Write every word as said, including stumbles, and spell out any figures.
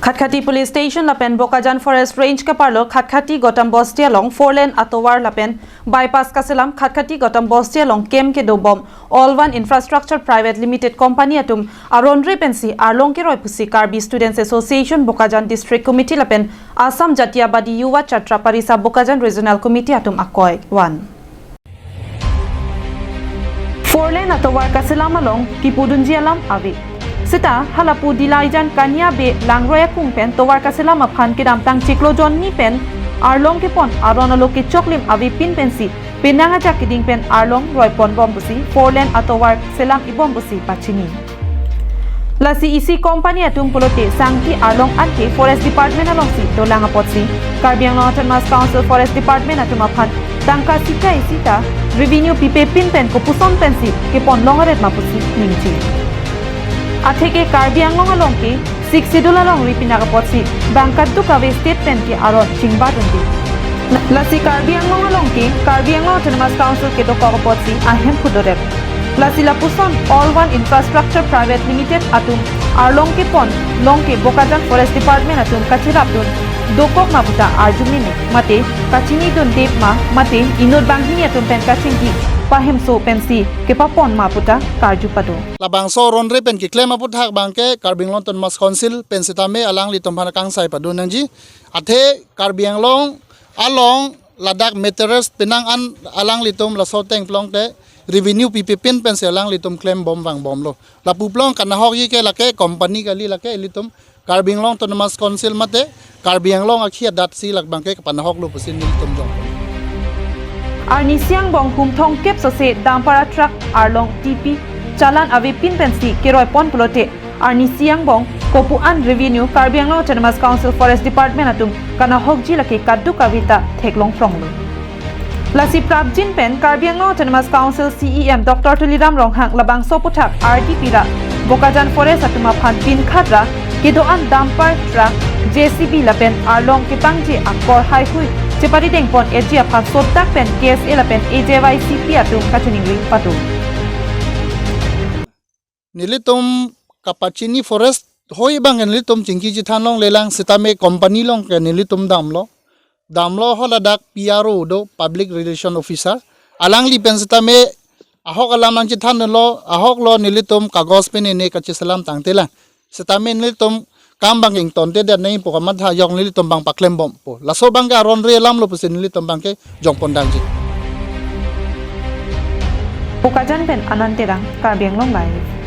Khatkhati Police Station lapen Bokajan Forest Range kaparlo Khatkhati Gotam Bosti along four lane atovar lapen bypass kaselam Khatkhati Gotam Bosti along camp kedobom All One Infrastructure Private Limited Company atum aron re pensi arlong keroi pusi Karbi Students Association Bokajan District Committee lapen Assam Jatiya Badi Yuva Chatra Parisa Bokajan Regional Committee atum akoi van. Four lane atovar kaselam along kipudunji alam ave. Seta halapu Dilaijan Kania Bey langroi akung pen tovar kaselam aphan kedamtang chiklo jonni pen arlong kepon aron alo kechoklim avepin pensi penang ajak keding pen arlong roiponbom pusi four lane atovar selam ibom pusi pachini. Lasi isi company atum pulote sangti arlong anke Forest Department alongsi dolang apotsi Karbi Anglong Autonomous Council Forest Department atum aphan tangka sika isi ta revenue pipepin pen kopuson pensi kepon long aret ma pusi ningje. Atheke Karbi Anglong along ke Sixth Schedule alongri pinak apotsi bang kaduk ave state pen ke aron chingba dunde. Lasi Karbi Anglong along ke Karbi Anglong Autonomous Council kedokok apotsi ahem phudodet. Lasi lapuson All One Infrastructure Private Limited atum arlong kepon long ke Bokajan Forest Department atum kachirap dun dokok ma puta arju mene mate kachini dundep ma mate inut banghini atum pen kachingki pahemso pensi kepapon ma puta karju pado. Labangso aron re pen keklem aputhak bangke Karbi Anglong Autonomous Council pen sitame alanglitum aphan kangsai padun nangji. Athe Karbi Anglong along ladak materials penang an alanglitum laso tengplong te revenue pipepin pensi alanglitum klembom vangbomlo. Lapu plong kanahokji ke lake company kali, lake ilitum Karbi Anglong Autonomous Council mate Karbi Anglong akhei adat si lak bangke kapanahoklo pusi nelitum jong. Arnisi angbong hum thomkep sose dumper a truck arlong T P challan avepin pensi keroipon pulote arnisi angbong kopu an revenue Karbi Anglong Autonomous Council Forest Department atum kanahokji lake kaduk ave ta theklong phronglo. Lasi prapjin pen Karbi Anglong Autonomous Council C E M Doctor Tuliram Ronghang labangso aputhak ardi pira Bokajan Forest atum aphan pinkhat ra kedo-an dumper truck, J C B lapen arlong kepangji akor haihui cheparidengpon etji aphan sotak pen K S A lapen A J Y C P atum kachiningri pado. Nelitum kapachini forest hoi bang nelitum chingki chithan longlelang sitame company along ke nelitum damlo. Damlo ho ladak P R O do, Public Relation Officer. Alangli pen sitame ahok alam nangchithan lo, ahok lo nelitum kagos pen ene kachiselam tangtelang. Sitame nelitum kam bang ingtontedet nangpo kamatha jong nelitum bang paklembompo. Laso bangke aron re alamlo pusi nelitum bangke jongpon dangji. Bokajan pen Anand Terang, Karbi Anglong Live.